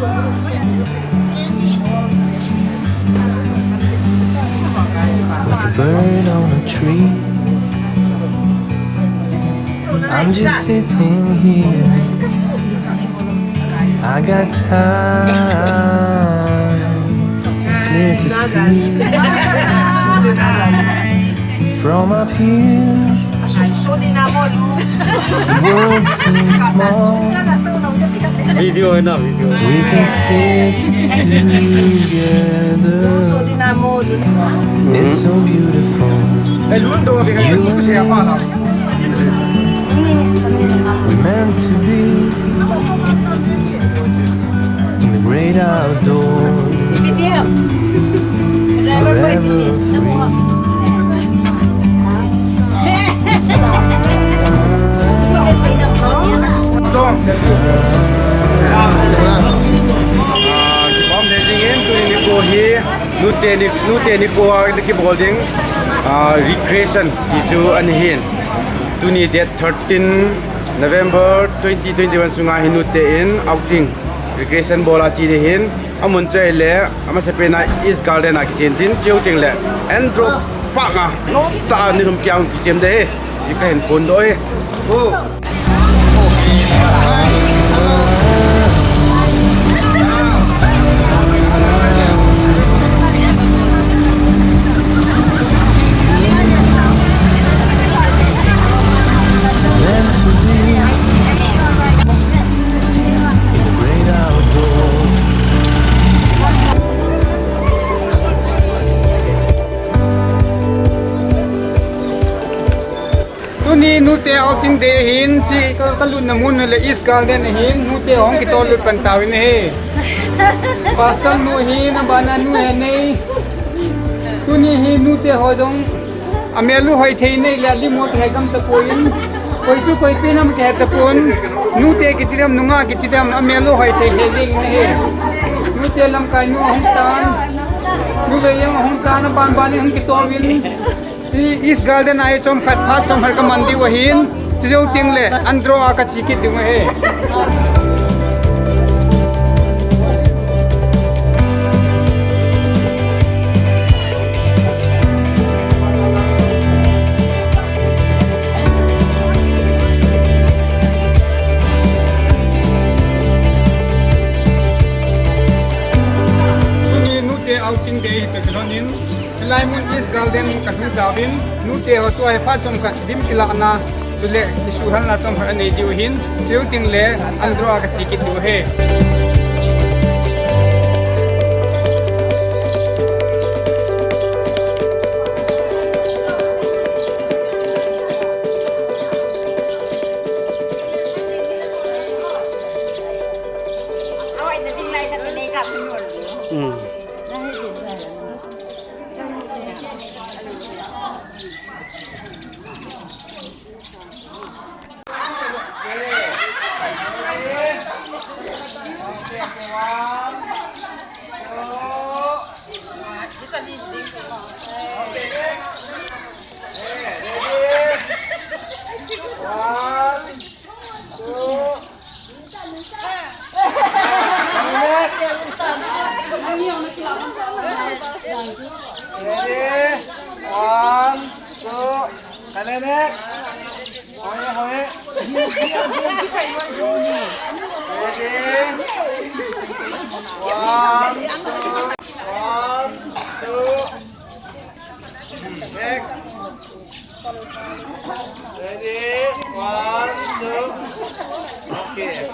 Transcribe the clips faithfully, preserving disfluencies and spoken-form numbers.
Like a bird on a tree, I'm just sitting here. I got time. It's clear to see from up here. The world seems small. Video hai na, video. We can sit together. It's so beautiful. You and me. We're meant to be in the great outdoors, forever free. Kibom le jing in, tuni nikho hi nute ni, nute nikho a kibol ding, ah, recreation ti chu ahin. Tuni date thirteen November twenty twenty-one sunga hi nute in outing recreation bol a che ding ahin, amun chu ahile, amasapen a East Garden a kichen ding, chuteng le Andro Park a, nom tah a ni thum kia hung kichem ding ahi, ti kahin phondoh e. Meant to be. The great outdoors. Tuni nute outing day ahin, chi ka, kalutna mun le East Garden ahin, nute hung kitol lut pan tauvin ahi. Pastor nu ahin, abana nu ahin nei. Tuni hi nute ho jong amel u hoi thei nei le, alim u hoi thei gam tapon. Koi chu koi pen ham kihe tapon. Nute kiti dam, nungah kiti dam, amel u hoi thei thei ding ahi. Nute lamkai nu ahung tan. Nu ve jong ahung tan, aban ban in hung kitol uvin. Hi East Garden a hi chomkhat phat chomkhat kaman diu ahin, chujou teng le Andro a kache kit diu ahi. Tuni nute outing day hi toh kilhon in, hilai mun East Garden kalhung tauvin, nute ho tua hi phat chomkhat lim kilahna, chule kisuhhalna chomkhat anei diu ahin, chuteng le Andro a kache kit diu ahi. Hmm. Ready? One, two. Kale next. Hoi, hoi. Ready? One, two. One, two. Next. Ready? One, two. Okay. Okay.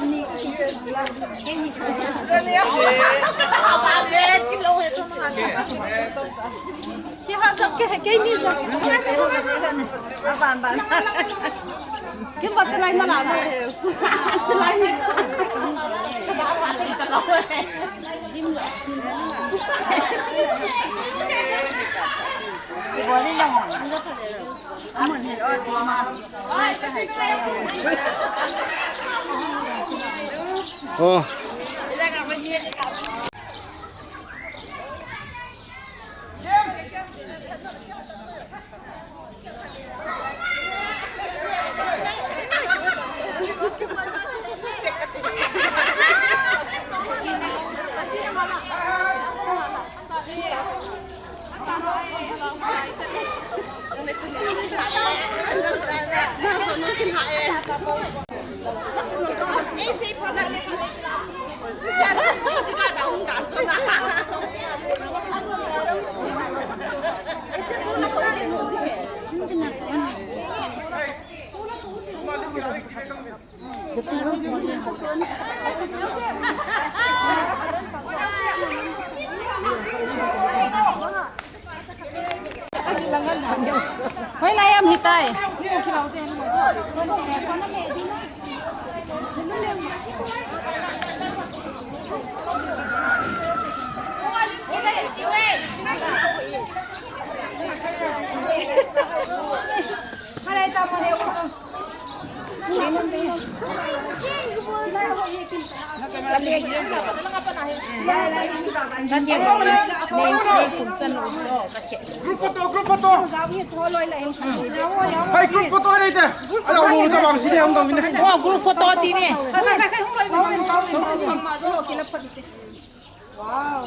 Ki ha jap ke, ke ni jap. Aban ban. Ki ba chalai na la na. Chalai ni. Oh. Group photo, group photo. Hai, group photo ni te. Ala, u ta bang si de, hung dong ni. Oh, group photo ti ni. Wow.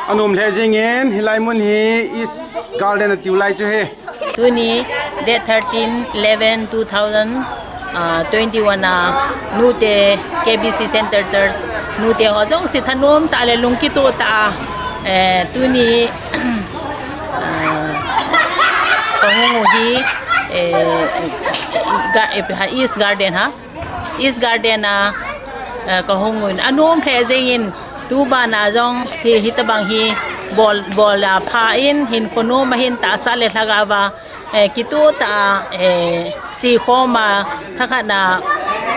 Anom lheh jingin, hilai mun hi East Garden atiu lai chu hi. Tuni, date thirteen eleven two thousand twenty-one a, Nute K B C Center Church, Nute ho jong si thanom tah le lungkitoh tah a, eh, tuni, ah, kahung u hi, eh, ga-, eh, ha, East Garden ha. East Garden a, eh, kahung un. Anom lheh jingin, tu bana jong hi, hitabang hi bol, bol a pha in, hinkho nom a hin tahsa le lhagao va, eh, kitoh tah a, eh, che khom a, thakhat na,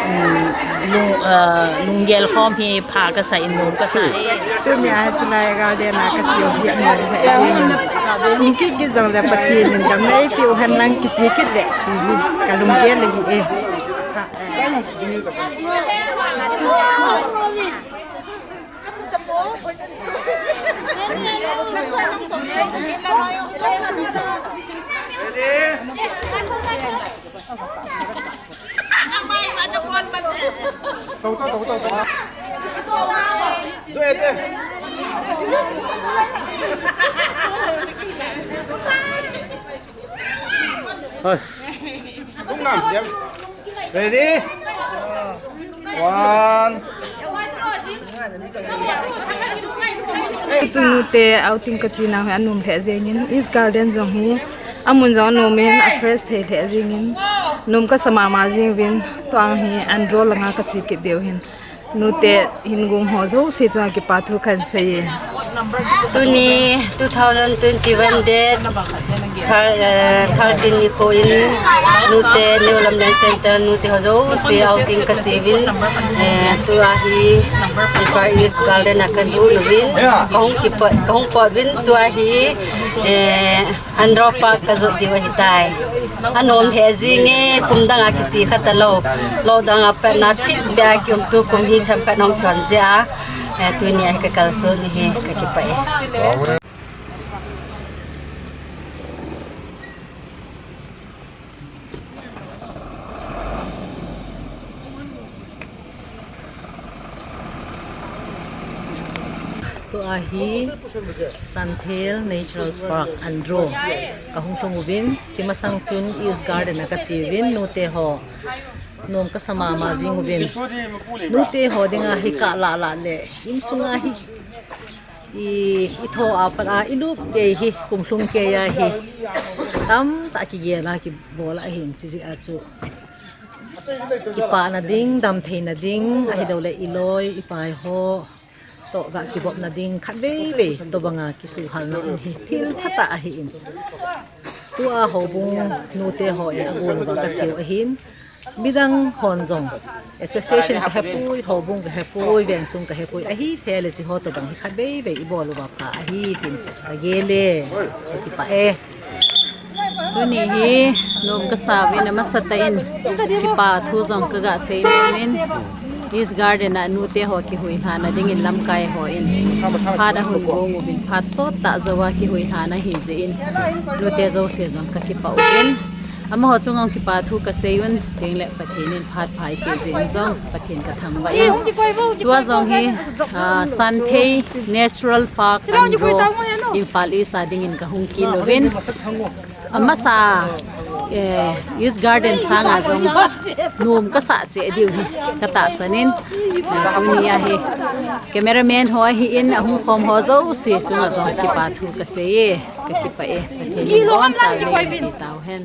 um, lung, eh, lunggel khom hi pha kasa in, nom kasa e. Tuni a hilai Garden a kache u hi anom lheh jingin. Hung kit kit jong le Pathen in damna eipeh u hen lang kiche kit le, ti hi kalunggel ahi e. As. Ready? One. Chu Nute outing kache nau hi anom lheh jingin, East Garden jong hi amun jong anom in, a fresh thei lheh jingin, nom kasa mama jing uvin, tua hi Andro langa kache kit diu hin. Nute hin gong ho jouse chunga kipa thu kahin sei e. Tuni two thousand twenty-one date thir-, eh, thirteen nikho in Nute New Lamlen Center Nute ho jouse outing kache uvin, eh, tua hi Far East Garden a kalhun uvin, kahung kipa, kahung pot uvin tua hi, eh, Andro Park kajot diu ahitai. Anom lheh jing e, kum dang a kiche kha talou. Lou dang a pat na thipbeh a kium, tukum hi themkhat hung kihon jeh a. Eh, tuni a hi kakalson ahi, kakipah e. Tua hi Santhel Natural Park Andro kahung lhung uvin, chi masang chun East Garden a kache uvin, Nute ho nom kasa mama jing uvin. Nute ho dinga hi kalah lah le, insunga hi i, i tho a pat a, i lup kei hi, kum lhung kei a hi tamtah kigel a kibol ahin, chi jeh a chu kipana ding, damtheina ding, ahilou le i loi, i pai ho toh ga kivopna ding, khatvei vei tobanga kisuhhalna um hi thil phatah ahin. Tua houbung Nute hon agon uva kache u ahin. Midang hon jong association kahepoi, houbung kahepoi, vengsung kahepoi, ahithei le hiche ho tobang hi khatvei vei i bol uva pha ahi tin kagel e, kakipah e. Tuni hi nom kasa uvin, amasatah in kipa thu jong kaga sei nom in, East Garden a Nute ho kihuhilhana dingin lamkai hon phat ahung gong uvin, phat sottah jouva kihuhilhana ahi jeh in, Nute jouse jong kakipah uvin. Amaho chunga kipa thu kasei un, tin le Pathen in phat pha eipeh jeh in jong Pathen kathangvah in. Tua jong hi, ah, Santhei Natural Park Andro, Imphal East a dingin kahung kit uvin. Amasa Eh, East Garden sanga jong nom kasah cheh diu hi katahsan in, eh, tunia hi cameraman ho ahin, ahung khom ho jouse chunga jong kipa thu kasei e, kakipah e, Pathen in boncha nei pe tauhen.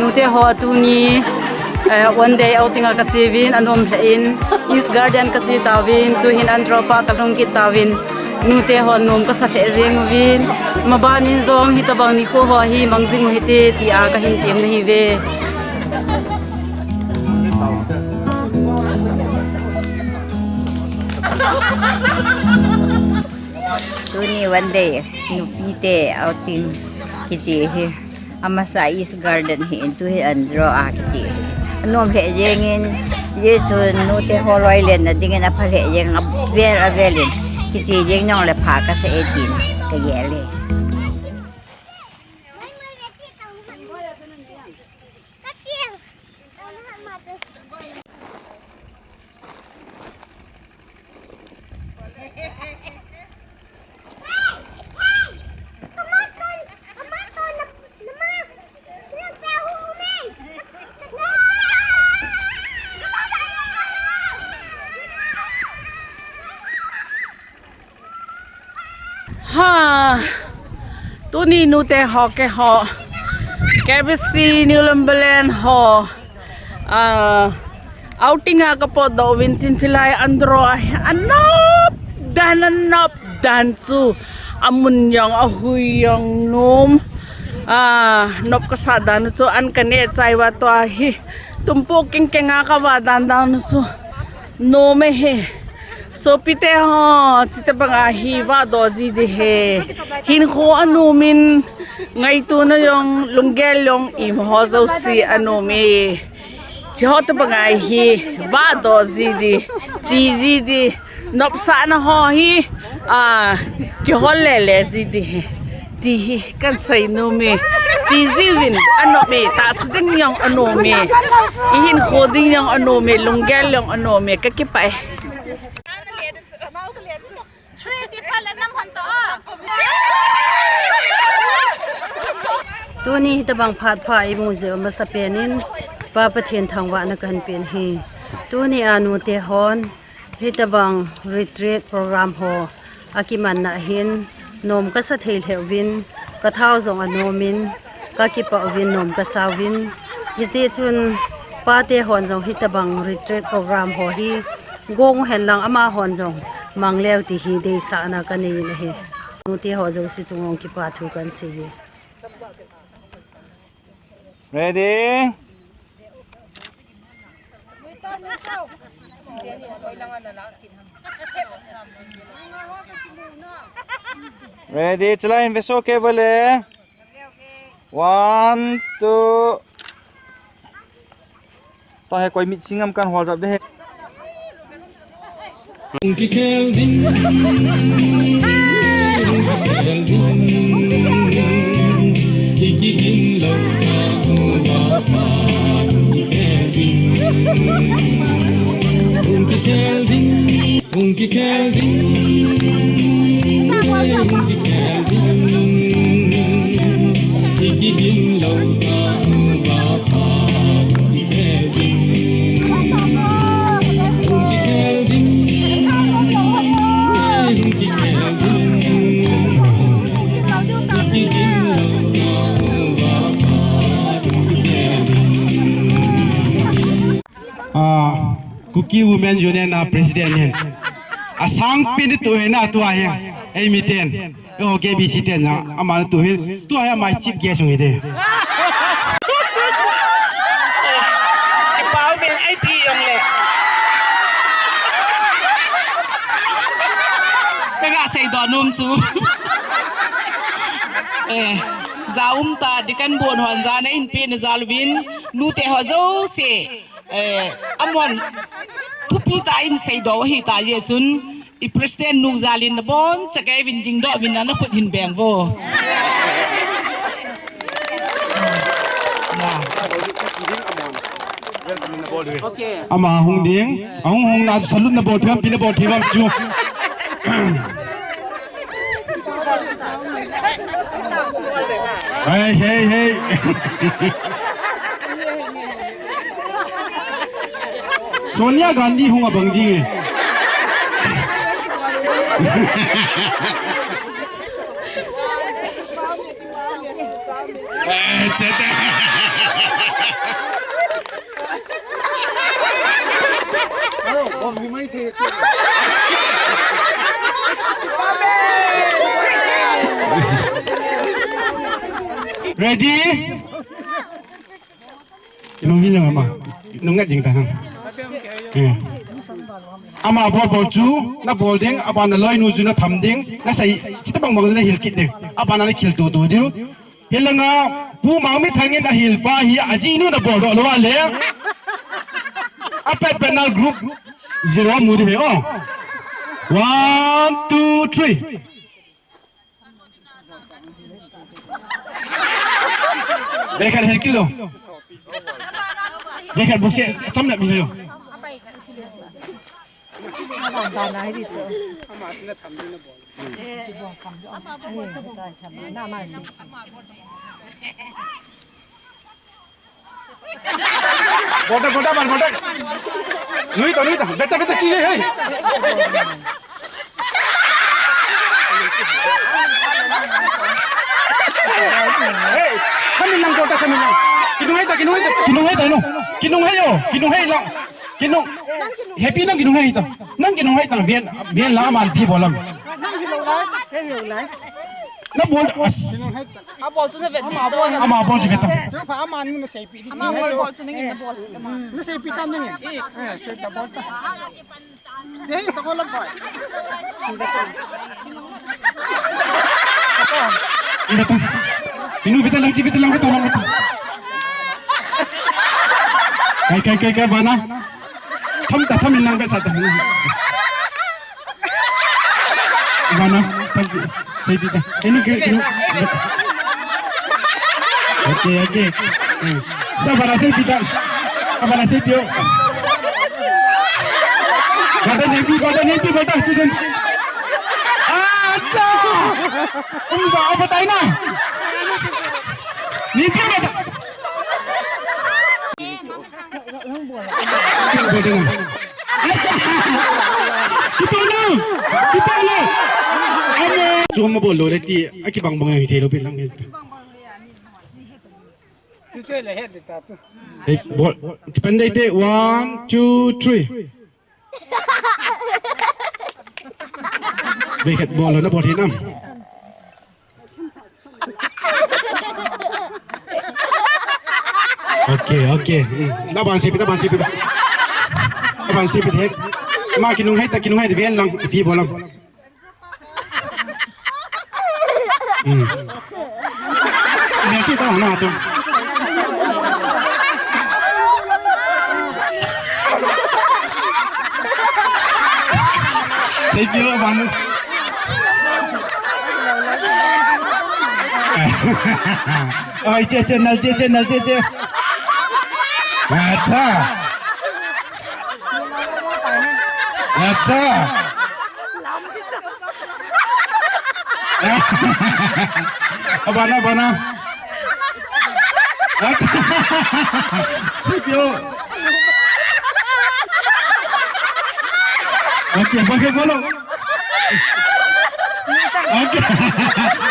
Nute ho tuni, eh, one day outing a kache uvin, anom lheh in, East Garden kache tauvin, tuhin Andro pa kalhung kit tauvin, nute ho nom kasa lheh jeng uvin, maban in jong hitabang nikho ho hi mang jing u hite tia kahin tem nahi uve. Tuni one day, nupite outing kiche hi. Amasa East Garden hi, tuhi Andro a kiche hi. Anom lheh jeng in, hijeh chun nute ho loi lenna dingin apha lheh jeng, avel avel in kiche jeng jongle pha kasah e tin kagel e. Ha, tuni nute ho keiho, K B C New Lumberland ho, ah, outing a kapotdoh uvin tin chilai Andro a hi anop dan, anop dan chu, amun jong, ahui jong nom, ah, nop kasah dan chu an kaneh chai uva tua hi, tumpu kengkeng a kavah dan dan chu nom e hi. Sopite ho, chutobang a hi vahdoh ji ding ahi. Hinkho anom in, ngaitona jong, lunggel jong, ima ho jouse anom e. Hiche ho tobang a hi vahdoh ji ding, che ji ding, nopsahna ho hi, a, kihol lele ji ding ahi. Ti hi kahin sei nom e. Che ji uvin, anom e, tahsa ding jong anom e. Ihinkho ding jong anom e, lunggel jong anom e, kakipah e. Tuni hitabang phat pha imu jeh u masapen in Pa Pathen thangvahna kahin pen ahi. Tuni a nute hon hitabang retreat program ho akimanna hin nom kasa thei lheh uvin, kathao jong anom in, kakipah uvin, nom kasa uvin. Hijeh chun pate hon jong hitabang retreat program ho hi gong uhen lang amahon jong mang leu ti hi deisahna kanei in ahi. Nute ho jouse chunga kipa thu kahin sei e. Ready? Ready, chalai in veso ke bole. One, two. Tua hi koi mit singam kan hol jap de he. Ah, Kuki Women Union a president hin. Asang pen tu hin a tua hin. Ei mi ten. Eiho K B C ten na. Ama tu hin. Tua hin ama chief guest hung hi te. Pau min ai pi yong le. Ka ga sei do num su. Eh, ja um ta di kan bon hon ja na in pi na ja luvin. Nu te ho jo se. Eh, amon thupi ta in seidoh hi ta ye chun i president nu jalin na bon chakei vin ding doh vin na na khut hin beng vo. Ama hung ding, ahung hung na salute na bol thiam pi na bol thiam chu. Hey, hey, hey. Sonia Gandhi hung abang ji nge. Eh, che, che. Ready? Nung hi nung ama. Nung ngat jing ta hang. Eh. Ama bol bol chu, na bol ding, aban na loi nu chu na tham ding, na sei, chita bang bang chu na hil kit ding. Aban na khil tu tu diu. Hilanga, Pu Mangmithang in ahil pa hi, ajinu na bol doh lou a le. Apet penal group zero mu di he, oh. One, two, three. Vekhat hel kilo. Vekhat bukse tam na mi lo. Bolta, bolta, bal, bolta. Nuita, nuita. Beta, beta, chije, hey. Hey, kami lang bolta, kami lang. Kinung hai ta, kinung hai ta, kinung hai ta, no. Kinung hai yo, kinung hai lang. Kinung. Happy nang kinung hai ta. Nang kinung hai ta, vien, vien la man di bolam. Nang kinung lai, kinung lai. Na bol, as. Abol chu na vet ni chu. Ama bol chu vet ta. Chu pha ama ni na seipi. Ama bol bol chu nangin na bol. Na seipi tam nangin. Eh, sei ta bol ta. Dei ta ko la bol. Vet ta. Inu vet ta lang chi vet ta lang vet ta lang vet ta. Kai kai kai kai bana. Tham ta tham in lang vet sa ta. Bana, thank you. Seipi ta. Inu ke, inu. Okay, okay. Hmm. Sa bana seipi ta. Sa bana seipi yo. Bata nipi, bata nipi, bata tusun. Acha. Umi ba, apa tai na? Nipi bata. Kipa na! Kipa na! Amo! Chu ma bol lou le ti, akibang bang hi thei lou pi lang. Hey, bol. Kipan dei te, one, two, three. Vei khat bol lou na bol hi nam. Okay, okay. Hmm. Laban seipi, laban seipi. Laban seipi thei. Ma kinung hai ta, kinung hai ta, ven lang, ipi bol lang. Hmm. Ina si ta na chu. Seipi lo bang. Oi, che, che, nal, che, che, nal, che, che. Acha. Acha. Abana, abana. Acha. Yo. Okay, okay, bolo. Okay.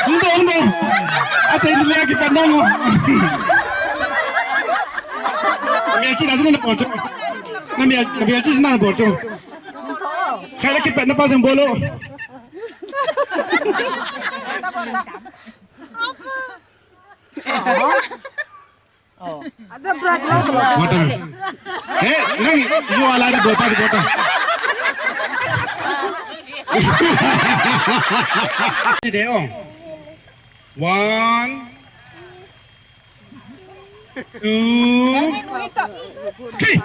Undo, undo. Acha, ini lagi pandang. Mia chi dah sini na porto. Na mia, na mia chi na porto. Kaya kita na pasang bolo. Botol. Eh, nang, you are like botol, botol. Ni deh, oh. One, two, three.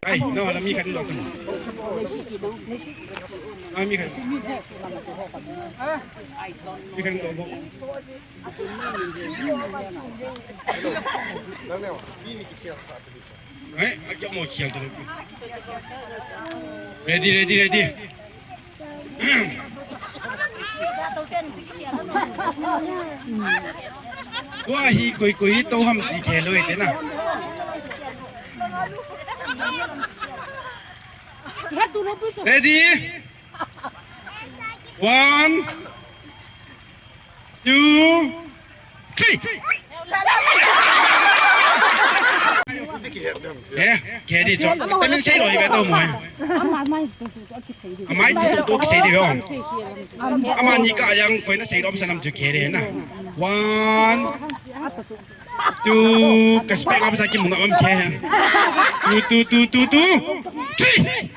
Ai, no, la mi kan lo kan. Ah, mi kan. Mi kan lo. Ready, ready, ready. Tua hi koi koi to ham ti khe loi te na. Ready? One, two, three. Eh, kedi cho. Tamin sei loi ve to mo. Amai tu tu to kisei di ve. Amani ka yang koi na sei rom sanam chu kedi na. One, two, ka spek up sa ki munga mam khe. Two, two, two, two, two, three.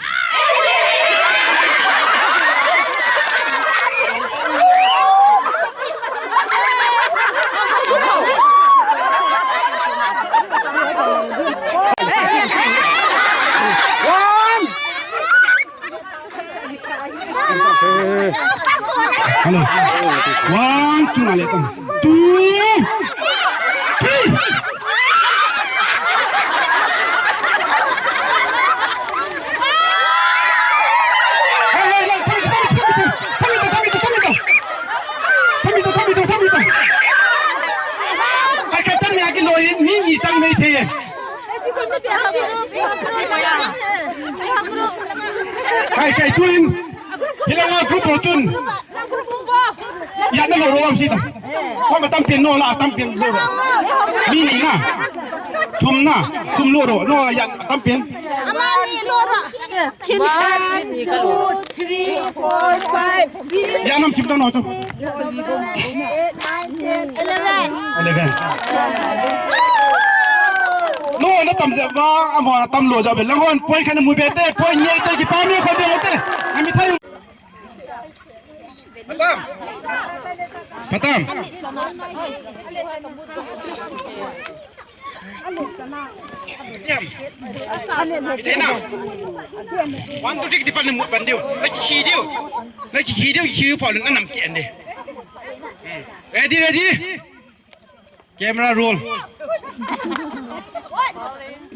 One. Hello. One, two, ale, come. Two, three. Hey, hey, hey, thami, thami, thami, thami. Thami to, thami to, thami to, thami to. Ai, ka tan ya ki lo yin, mi ni chang mei the. Kai, kai, tuin. Hilanga group ho chun. Ya na lo ro am si ta. Ko ma tam pin no la, tam pin lo ro. Mi ni na. Thum na. Thum lo ro. No ya tam pin. Amani lo ro. One, two, three, four, five, six. Ya nam sip ta no to. Eight, nine, ten, eleven. Eleven. No, na tam je ba, amo tam lo ja be. Lang hon, point khan mu be te, point ni te, ki pa mi kho de te. Ami thai. Patam. Patam. Niam. Ite na. One, two, three, kiti pan mu pan diu. Na ki hi diu. Na ki hi diu, hi pa na nam ki ande. Ready, ready. Camera roll.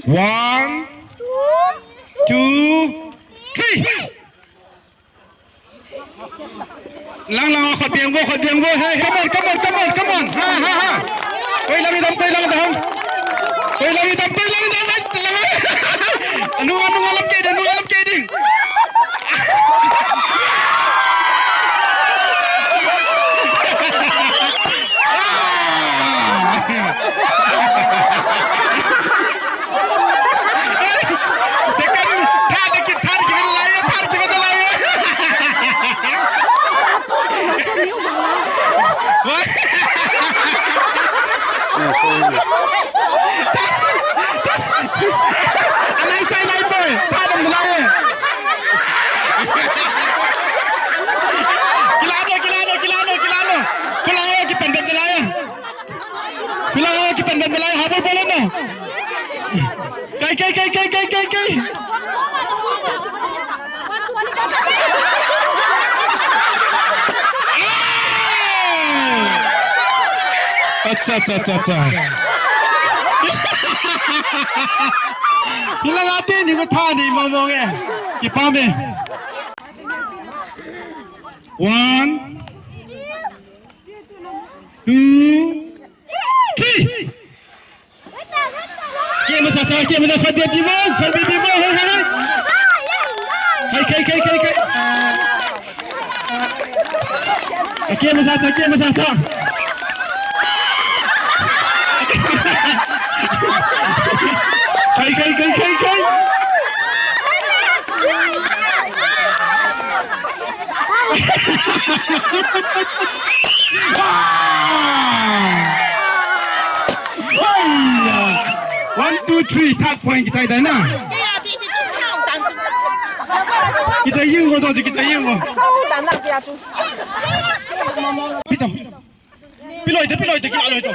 One, two, three. Lang lang, khut biang vo, khut biang vo. Hey, come on, come on, come on, come on. Ha, ha, ha. Koi lang dam, koi lang dam. Koi lang dam, koi lang dam. Ai, lang. Anu, anu ngalam ke ding, anu ngalam ke ding. Second, third ki, third ki lai, third ki lai. Anai sai nai boy. Cha, cha, cha, cha. Hilanga teni ko tha nei mong mong e. Kipah e. One, two, three. Keh masa sa, keh masa, khat beh beh mo, khat beh beh mo, hai, hai, hai. Hai, khai, khai, khai, khai. Keh masa sa, keh masa sa. Khai, khai, khai, khai, khai. One, two, three, third point kichai dai na. Kichai jing ko to, kichai jing ko. Pi to. Pi loi to, pi loi to, kila loi to.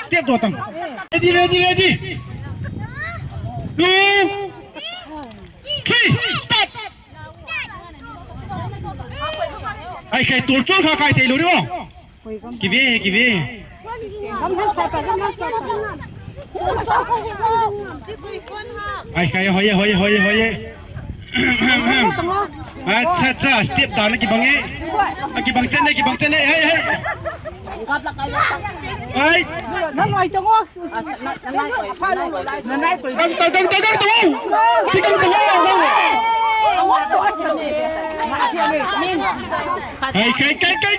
Step to tang. Ready, ready, ready. Two, three, start. Ai, khai tol chol kha khai thei lou di o. Kive, kive. Ai, khai, hoi, hoi, hoi, hoi. Acha, acha, step dan kibang e. Kibang chen e, kibang chen e. Hai, hai. Hai. Nang ai tong o. Gang ta, gang ta, gang ta. Ti gang ta. Hai, kai, kai, kai.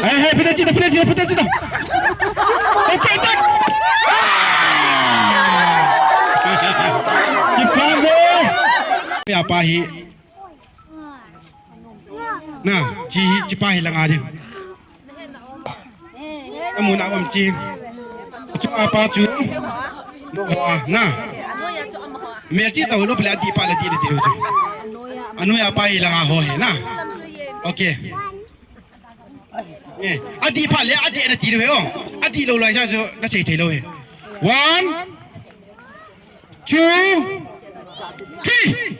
Hai, hai, pita chita, pita chita, pita chita. Hai, kai, kai. Ah! Kipang ko. Ya pa hi. Na, chi, chi pa hi langa ding. Amun a um chi. Chu apa chu. Do ho a, na. Mel chi tau lo pele adi pa le di le di lo chu. Anu ya pa hi langa ho he, na. Okay. Eh, adi pa le adi le di lo he o. Adi lo lai sa chu na sei thei lo he. One, two, three.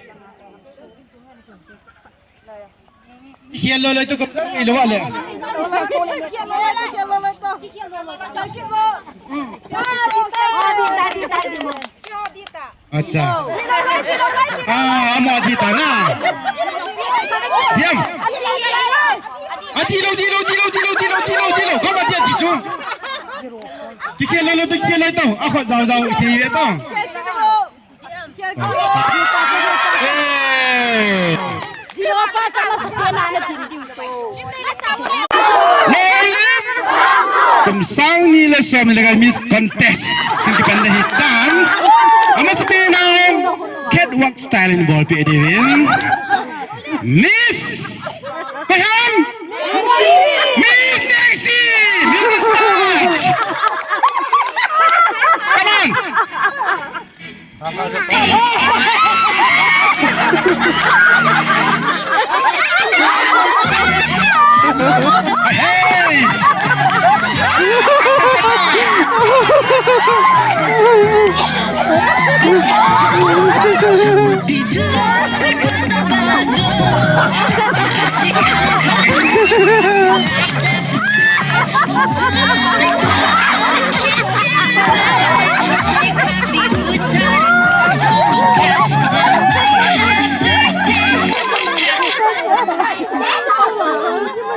Khel loi loi to ko, khel loi le. Acha. Ah, amo adi ta na. Diam. Adi lo, di lo, di lo, di lo, di lo, di lo, di lo. Ko ma dia di chu. Kikhel loi loi to, kikhel loi to. Akho jao jao, ithi ve to. Kum sang ni le som ni le ka Miss Contest sing kipen de hitan. Amasapen a Catwalk style in ball pe de win. Miss Paham. Miss Nancy. Miss Touch. Come on.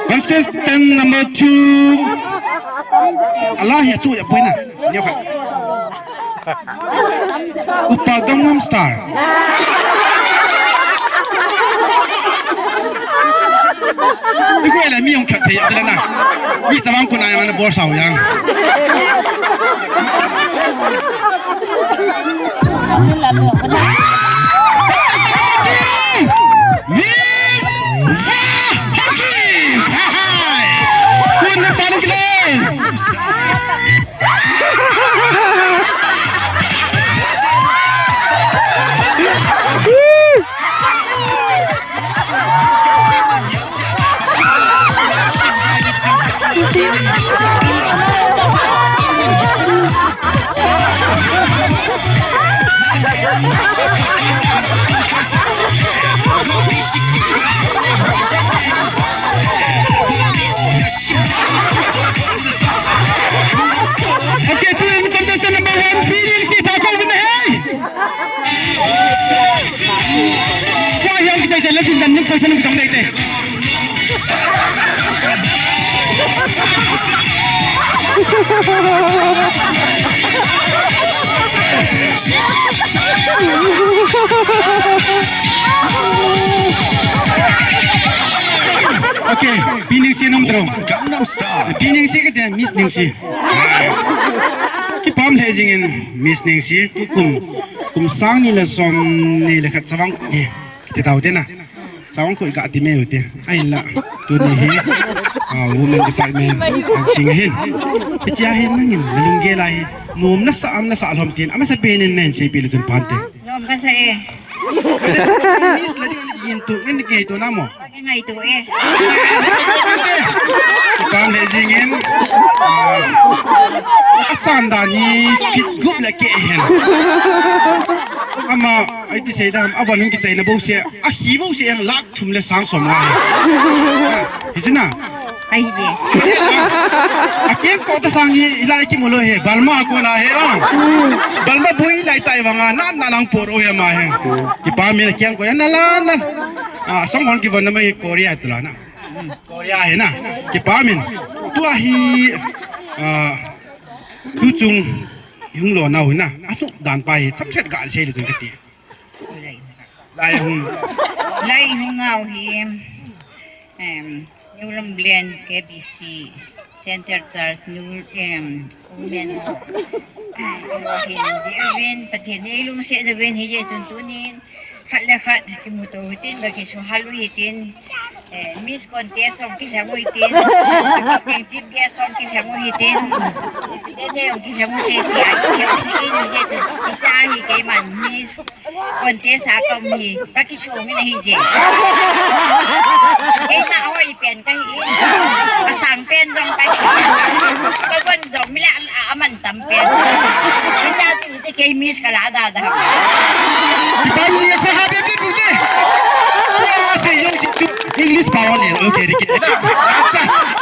Contestant number two. Ala hi achu ya poina. Neo kha. Upa Gangnam Style. Ikhoi la mi jong khat thei tila na. Mi chavang ko na ya na bol sao ya. Miss Hakim. Hai. Tun na pan kile. Saan tong dei te. Okay, Pi Ningsi nom tro. Gangnam Style. Pi Ningsi kiti Miss Ningsi. Yes. Kipah lheh jingin Miss Ningsi, kum, kum sang ni le som ni le khat chavang ni. Kiti tau te na. Chawang khoi ga ti me u te. Ahin la. Tuni hi. Ah, women department. Ang ting hin. Hichia hin nangin. Nalung gel a hi. Nom nasa am nasa lhom tin. Amasa penin nen sei pi le chun pan te. Nom kasa e. Miss la ding in tu, in ke tu na mo. Ngai tu e. Pam le jingin. Ah, asan dan hi fit gup le ke hin. Ama, ai ti sei da, avan hung kichai na bo se. Ahi bo se en lakh thum le sang som lai. Hi chu na. Ahi je. Akeng ko ta sang hi ilai kimu lou he. Balma ko na he a. Balma boi lai tai vanga na na lang por o he ma he. Kipah min akeng ko ya na la na. Ah, sang hon kivon na mai Korea tu la na. Korea he na. Kipah min. Tua hi, ah, tu chung hung lo nau na. Atu dan pa hi chapchet ga sei le chung kati. Lai hung. Lai hung ngau hi, em, New Lamlen K B C, Center Church, New, em, Women Home. Ai, lo hin, ji uvin, Pathen ei lungset uvin, hijeh chun tunin, khat le khat, kimuto hitin, ga kisuhal u hitin, Eh, Miss Contest song kilheng u hitin. Teng Chief Guest song kilheng u hitin. Tene song kilheng u te tia kilheng u hitin, hijeh chun. Hicha hi keiman Miss Contest a kaum hi. Kakisong in ahi je. Keima hoi pen kahi in. Asang pen jong kahi in. Kagon jong mila a, aman tam pen. Hicha chu Kei Miss kala da da. Kipah ji ko ha be be bu de. Kua se yo si chu English pa le, okay, dikit. Sa,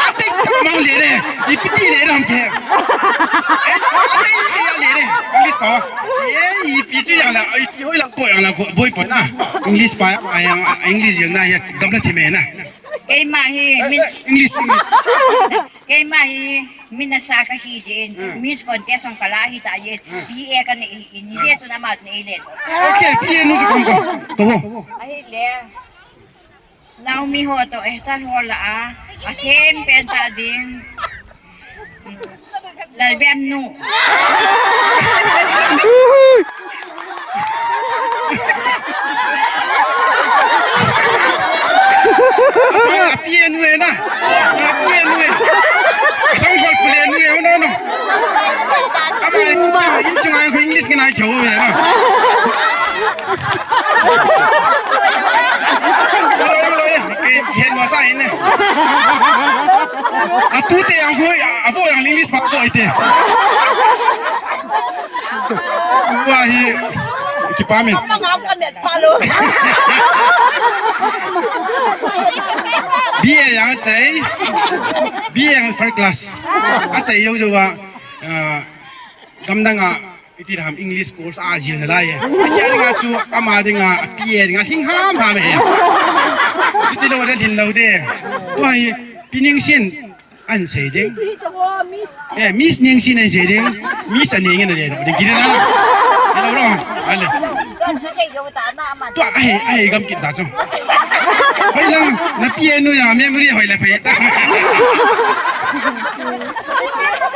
ate cha ma le re. Ipi ti le ram ke. Eh, ate i le re. English pa. Eh, ipi chu yang la, ipi hoi lang ko yang la ko boi pa na. English pa, yang English yang na ya gamla ti me na. Keima hi, min English, English. Keima hi, min asa kahi jin. Hmm. Miss Contest song kala hita jin. Hmm. P A kana hi, in hi chun ama nei le. Okay, P A nu su kom ko. To ho. Ahile. Naomi ho to, Esther ho la a. Athem pen ta ding. Lalbem nu. Api enu e na. Api enu e. Song sol pule enu e, no, no. Ama, in sunga ko English kina kyo e na. Hello, hello, eh, eh, hen mo sa ine. Atu te yang hui, abo yang English pa ko ite. Wa hi, kipah min. B A yang achai, B A yang first class. Achai yo jo wa, ah, gamdang a, iti ham English course a jil na lai e. Achi a dinga chu ama dinga, P A dinga, hing ham ham e. Iti lo de, lhin lo de. Tua hi, Pi Ningsin, an sei ding. Eh, Miss Ningsin an sei ding. Miss ani ngen de lo. De gire na. Lo lo. Ale. Tua ahi, ahi gam kit da chu. Hoi lang, na P A nu ya memory hoi la phai ta.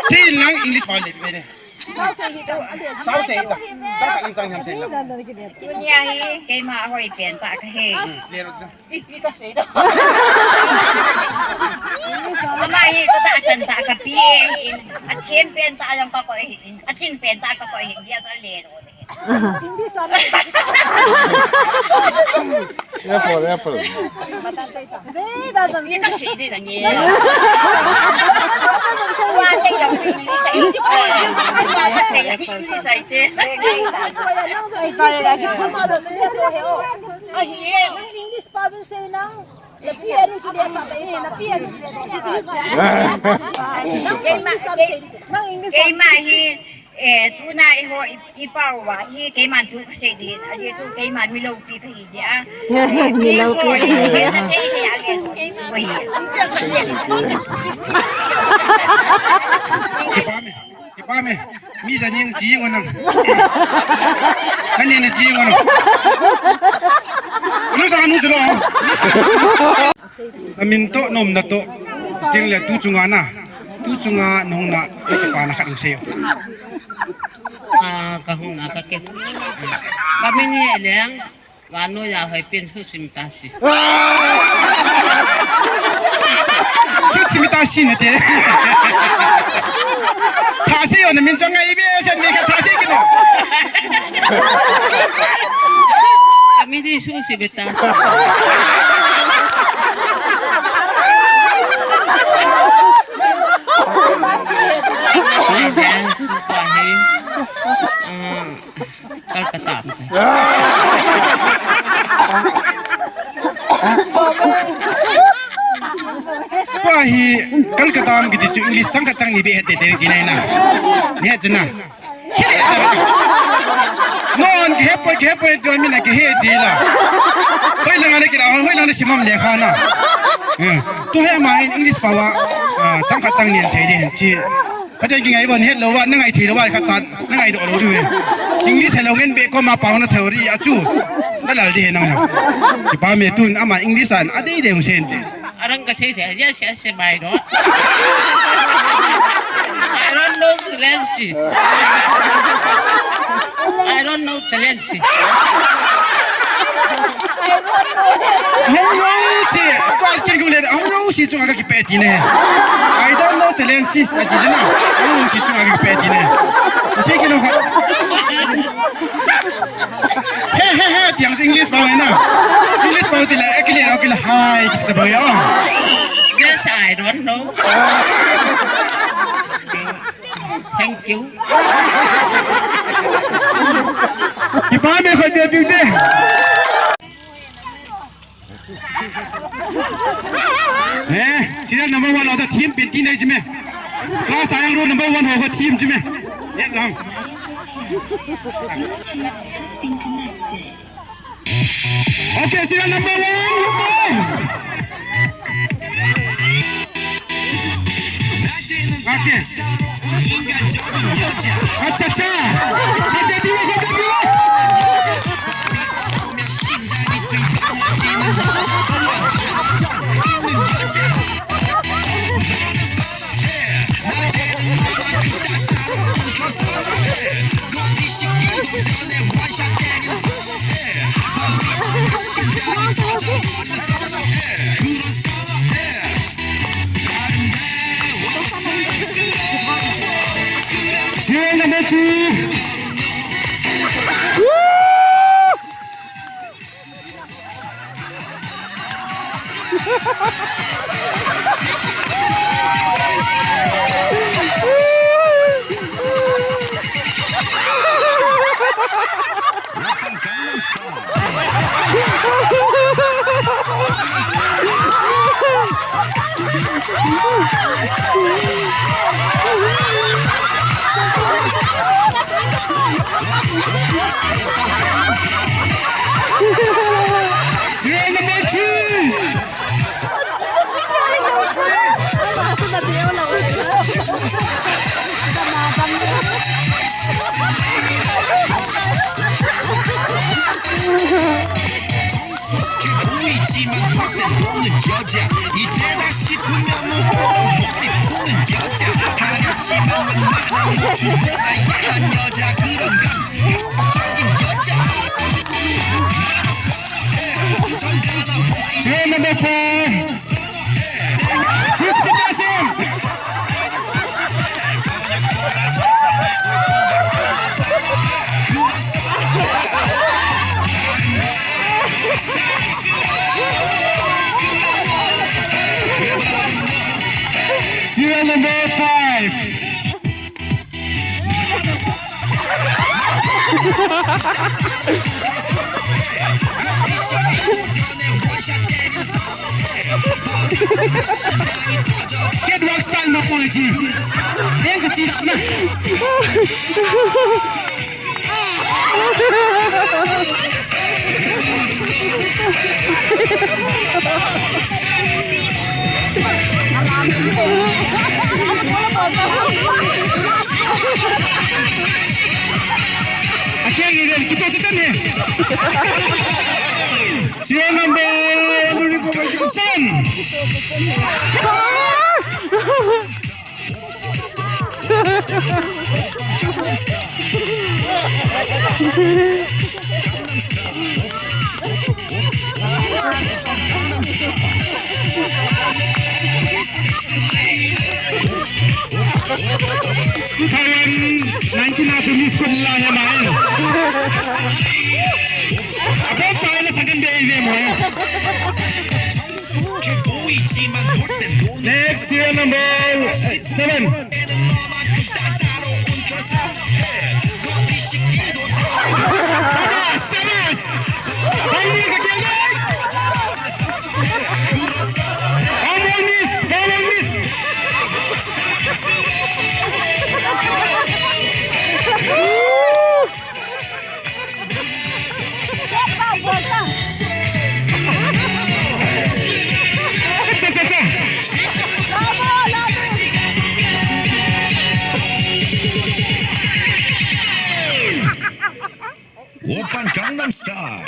Sei lang English pa le pi ne. Sao sei ta. Sao ta in chang ham sei la. Tunia hi keima hoi pen ta kahi. Hmm, le ro ta. Ipi kasei da. Ama hi kata san ta ka P A in. Athem pen ta jong kakoi in. Aching pen ta kakoi in. Dia kale ro. Apple, apple. Ita sei de na nge. Tua sei da English ai. Tua ka sei English ai te. Ai, eh. Keima, keima hi. Eh, tuna eiho i, ipao uva, hi keiman thu kasei ding, ajeh chu keiman mi loupi kahi jeh a. Mi loupi. Eiho, eh, na thei thei a le. Oi. Kipah me, kipah me. Mi sa ning jing onang. Nani ni jing onang. Anu sa anu sa lo. Amin toh, na umna toh, chuteng le tu chunga na, tu chunga na hung na, na kipana khat hung seiyo. Ah, ka hung na ka ke. Ka min hi Leng, vannoi a Hoipen Suhsimita si. Suhsimita si nate. Thase yo, na min chu ngai behseh in, mi khat thase kit o. Ka min hi Suhsimita si. Kolkata. Tua hi Kolkata kiti chu English chang khat chang ni beh het tei tei ti nai na. Ni het chu na. Non kihe poi, kihe poi, tua mina kihe ti la. Hoilang a na kila, hoilang a na sim am lekha na. Eh, tu hi ama hin English pao a, ah, chang khat chang ni asei ding ahi. Pathen kingai uva, het lou uva, na ngai thei lou uva, khat chan, na ngai doh lou diu ve. English helou ngen be koma pao na theory a chu. Na lal ding ahi nang hi. Kipah me tun, ama English a, adei dei hung sei in. Arang kasei thei, yes, yes, yes, I don't. I don't know Chilensis. I don't know Chilensis. Hong yo si, tua kin kung le, hong yo si chunga ka kipe ti ne. I don't know Chilensis, ati jina. Hong yo si chunga ka kipe ti ne. Si kino kha. He, he, he, ti ang English pao na. English pao ti la, ekile, ekile, hi, kita ba yo. Yes, I don't know. Thank you. Kipah me khat beh beh te. Eh, serial number one ho ta team pen tin nai chi me. Class a jong roll number one ho ka team chi me. Ye lang. Okay, serial number one. Okay. Acha, acha. Khat debut, khat debut. Serial number two. Serial number two. Serial number four. Sis Peterson. Serial number five. Catwalk style ma poi chi. Deng ka chi na. Acheng ni den, kita kita ni. Serial number seven. Two thousand nineteen a chu Miss Kut la he mai. Abo pa le second day ve mo. Next serial number seven. Sabas, sabas. Bang ni ka kaya. Bang ni, bang ni. Oppan Gangnam Style.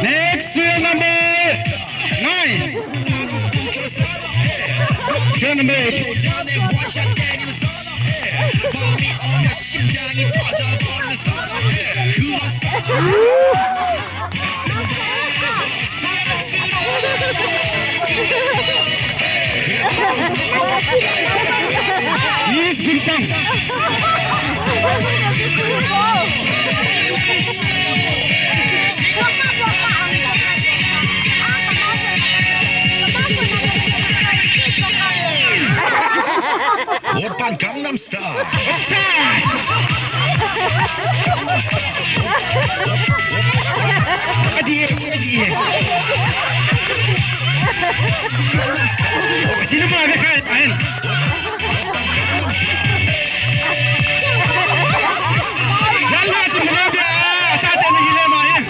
Next serial number nine. Serial number eight. Miss Gintang. Oppan Gangnam Style. Adi, adi. Sino ba? Ayan. Yan na si Manobe. Sa atin ang hile mo, eh.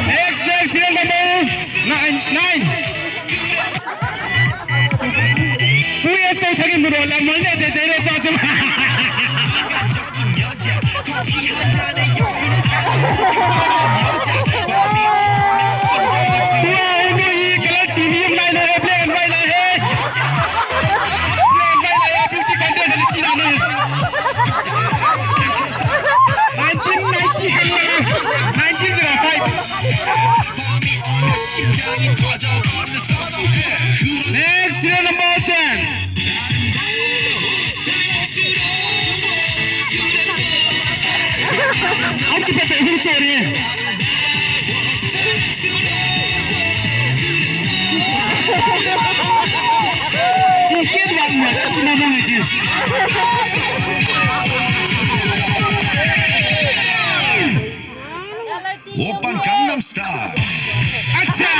Next, next, serial number nine, nine. Two years ago, thagin buro la, molne de zero pa jum. Wow, no, ye color T V um lai lo, black and white lai hai. Black and white lai hai, beauty contest le chi na ne. Nineteen ninety, nineteen zero five. Next, serial number ten. Aunty Pepe, who sorry? Just get one more. That's my mom, it is. Oppan Gangnam Style. Acha!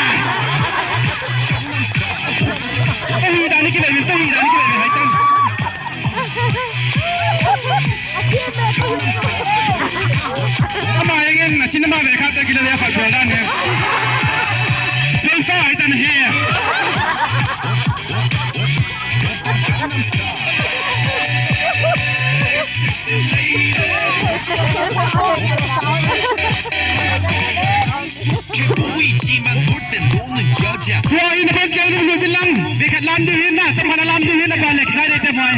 Tahi dani ki baby, tahi dani ki baby, hai tan. Ama yang na cinema ve kha ta ki le ya fa dan ne. Sai sa hai tan he. 좋아, 이 번 경기 유진랑 내가 람도 했나? 좀 하나 람도 했나? 빨리 기다릴 때 뭐해?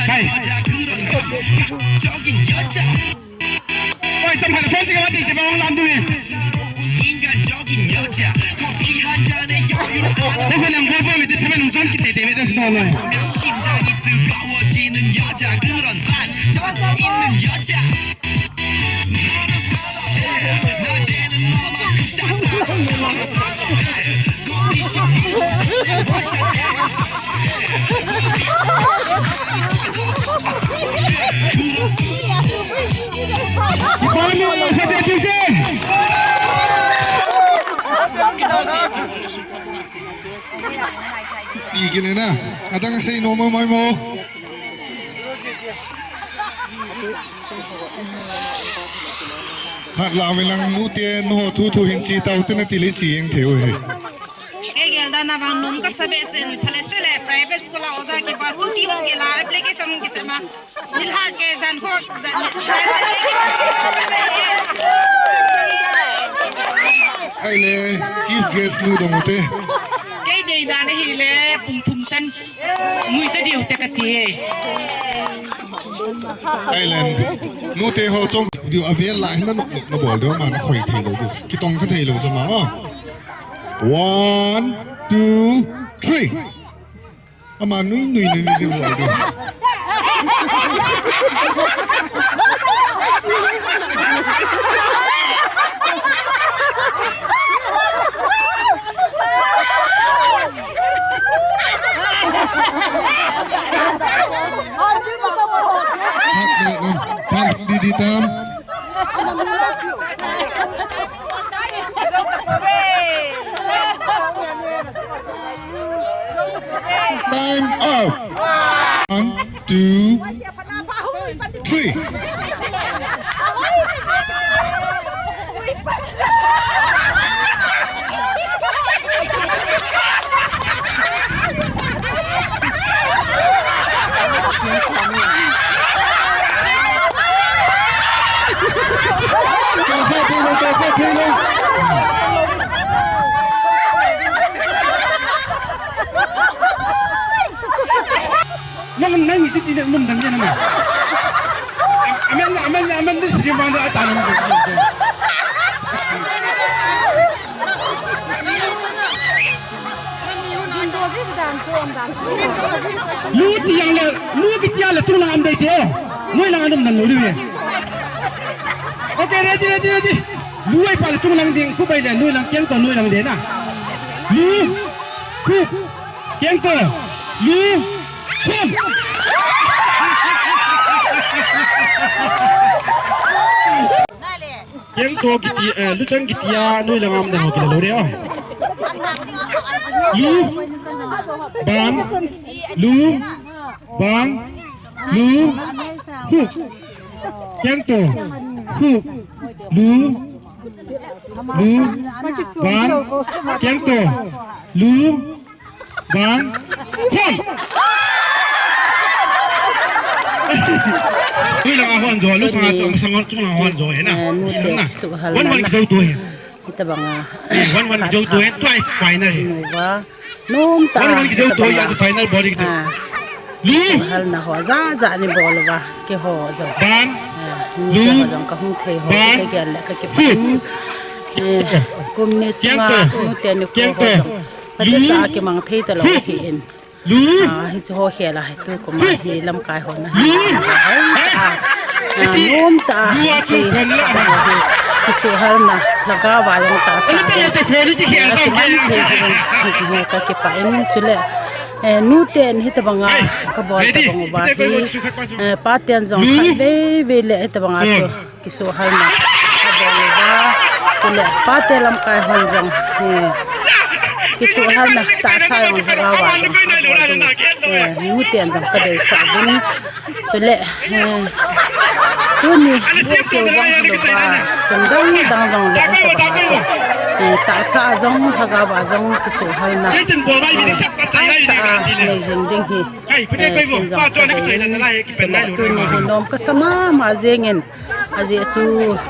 Hey. Oi, sampai na phone chika mati se ba lam du ni. Ko ko lang ko ko mi te thamen ung chon kite te me te sno lo. Ti kine na, adang sei no mo mo mo. Hat la velang nu te nu ho thu thu hin chi tau te na ti le chi eng theu he. Kei gel dan a vang nom kasa behseh in, phale sele private school a oja kipa chuti hung kila application hung kisema. Nilhah kei jan kho, jan, jan, jan, jan, jan, jan, Ahile, chief guest nu dong u te. Kei dei dan ahile, pung thum chan. Mui ta diu te kati e. Ahile, nu te ho chong diu avel la hin na nok nok na bol diu ma na khoi thei lou diu. Kitong kha thei lou chu ma o. One, two, three. Ama nui nui nui nui nui nui nui. Hak ni nam, pan di di tam. Time up. One, two, three. Nang, nang isi ti nang num dang yan na. Amen, amen, amen, ni si bang da ta nang. Lu ti yang le, lu ki ti yang le, chung lang am dei te. Noi lang am nang lu ri. Okay, ready, ready, ready. Lu ai pa le chung lang ding, ku bai le, noi lang kiang to, noi lang de na. Lu, ku, kiang to, lu, ku. Kiang to kiti, eh, lu chang kiti a, noi lang am dang ho kila lo re a. Lu, bang, lu, bang, lu, ku. Kiang to, ku, lu, lu, bang, kiang to, lu, bang, hon. Lui lang a hon jo, lu sang a chu, sang a chung lang a hon jo, he na. Eh, nu te na. Suhal wan wan na. Kijou tu he. Ita bang a. Wan wan kijou tu he, tu ai final he. Nu va. Nom ta. Wan wan kijou tu he, ita bang a. Final body kiti. Ah. Lu. Halna ho ja ja ni bol uva, keiho jong. Ban. Eh, lu. Keiho jong kahung thei ho, ban. Kagel le kakipan. Hu. Eh, kum ni sunga, kiang to. Nu te ni ko ho jong. Lu. Pate cha kimang thei talou hi in. Lu. Ah, hichu ho khel a, hitu kum a hi lamkai ho na. Lu. Ah, ah, nom ta. Lu a chu kon la. Kisuhal na, lhagao a jong ta sa. Lu ta, lu ta, khoni ti khel. Ka kipan in chule. Eh, nu ten hitabanga, hey, kabol ready, tabang uva hi, eh, pa ten jong khat vei vei le hitabanga chu kisuhal na kabol uva. Chule pa te lamkai hon jong, eh, kisuhal na tahsa jong lhagao a jong kabol uva. Eh, nu ten jong kadeisah uvin. Chule, eh, tuni nu te jong kadeisah uva. Kum dang dang jong le hitabanga chu. Eh, tahsa a jong, lhagao a jong kisuhhalna. Kei chun bol vai, eh, chap ka chai lai ni ka ti le. Nei jing ding hi. Kai, kute eh, koi bo. Kin jong ka chon ka chai na lai, kipen nai lu tuni rai hi ma. Nom kasa mama jingin. Ajeh chu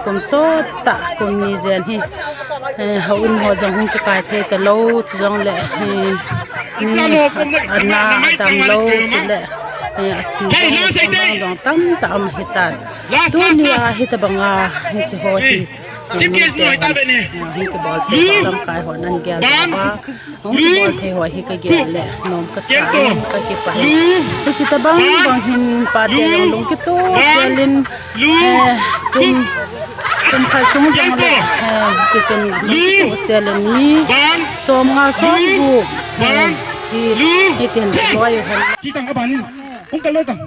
kum sot tah, kum ni jen hi. Eh, houin ho jong hung kikai thei talou, chujongle, eh, mi ana damlou, chule, eh, athi jong tamtah um ahitan. Tunia hitabanga, hiche ho hi. Chief guest nu ahi tave ni. Hi kibol thei ho nan gel ba. Hung kibol thei ho hi ka gel le. Nom kasa in ka kipah in. Hiche tabang bang hin pate jong lung kitoh sel in. Eh, kum, kum khat sung jong le. Eh, hichun lung kitoh sel in mi som nga som gup. Eh, hi, hitin loi hen. Chi tang aban in. Hung kal loi tang.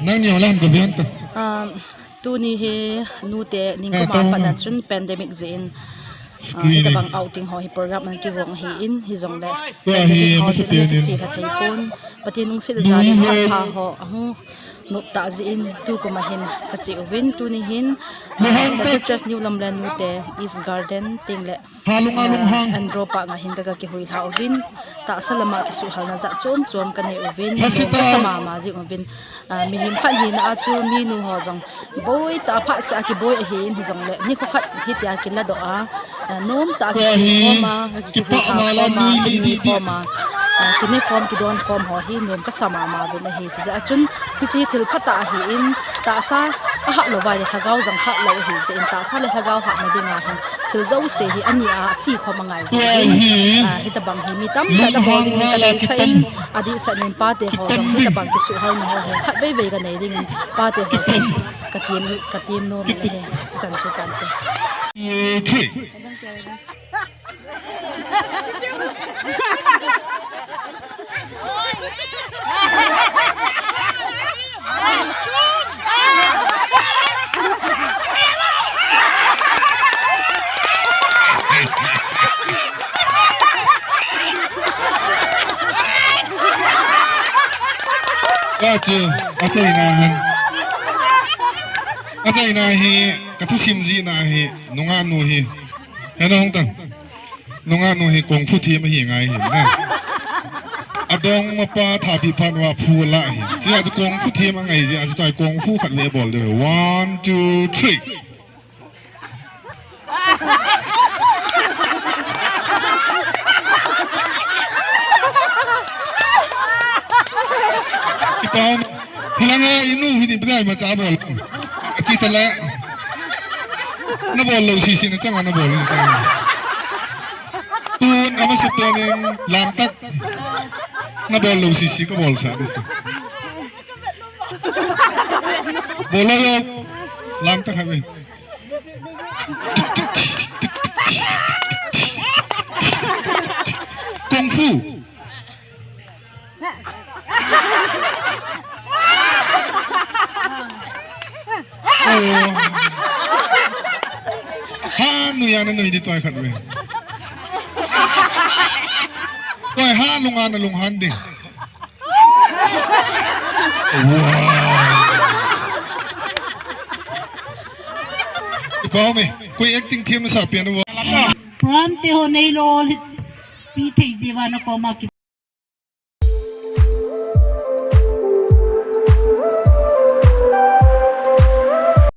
Nang ni olam ko bian ta. Um, Tuni hi nute ningkum a pat a chun pandemic jeh in, ah, hitabang outing ho hi program ana kigong ahin, hijongle pandemic ho jeh in kiche lha thei pon, Pathen lungset jal in phat pha ho ahung nop tah jeh in tukum a hin kache uvin, tuni hin, ah, Central Church New Lamlen nute East Garden tengle Halunga, ah, lunghang. Andro pa nga hin ka, ka kihui lha uvin. Tahsa lama kisuhhalna jat chom chom ka nei uvin. Kasa mama jing uvin. Ah, mihem khat hina a chu minu ho jong boi tah phat seh a kiboi ahin hijongle. Nikho khat hitia kiladoh a. Ah, nom tah a kikhom a, ka kihui lha khom a, kini khom a. Ah, kini khom kidon khom ho hi nom kasa mama uvin ahi. Chujeh a chun hiche thil phatah ahin tahsa ahat lou vai le lhagao jong hat lou ahi jeh in tahsa le lhagao hatna dinga hin thil jouse hi ani a, achi khom angai jeh in, ah, hitabang hi mi tamtah in abol ding in ka deisah in, adehset in pate ho jong hitabang kisuhhalna ho hi khatvei vei ka nei ding in pate ho jong ka tem, ka tem nom in ahi, chichan chu tante. Achu, achaina hin. Achaina hi, ka thusim jihna hi, nungah nu hi. Hena hung tang. Nungah nu hi kung fu them ahi ngai hin na. Adong mapa thapi phat uva phu la hin. Chujeh a chu kung fu them angai jeh a chu tua hi kung fu khat vei bol diu. One, two, three. Ipa um. Hilanga inu hi ni bidai macha bol. Achi tala. Na bol lou sisi na changa na bol ni ta. Tun ama se pen in lam tak. Na bol lou sisi ka bol sa di si. Bol lou yo. Lam tak hai. Kung fu. Oh. Ha, nui ana nui di tua khat ve. Tua ha lunga na lunghan ding. Wow. Ipa me, koi acting them sa pian wo. Pram te ho nei lo pi thei jeh uva na koma ki